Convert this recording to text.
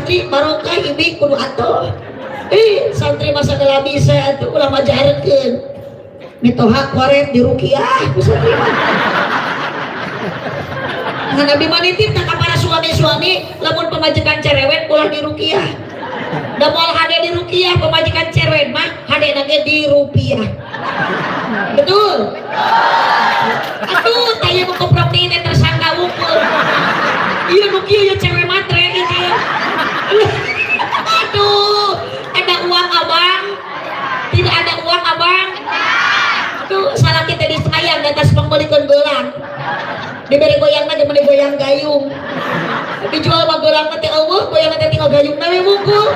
Santri barokah, ibi kudu atuh. Ih, santri masa segala bisa atuh, ulah majarkeun. Mitoha koret dirukiah ku santri mah. Ngan abi mah nitip ka para suami-suami, lamun pamajikan cerewet ulah dirukiah. Da moal hade dirukiah, pamajikan cerewet mah hade ge dirupiah. Betul? Aduh, taya nu koprok teh tersangka wungkul. Iya, nu kieu ya, cewek matre ieu teh. Aduh, ada uang, abang? Tidak ada uang, abang? Aduh, salah kita disayang di atas pembelikan gelang. Diberi goyang aja meni goyang gayung. Dijual mah gelang teh euweuh, goyang teh tinggal gayung we wungkul.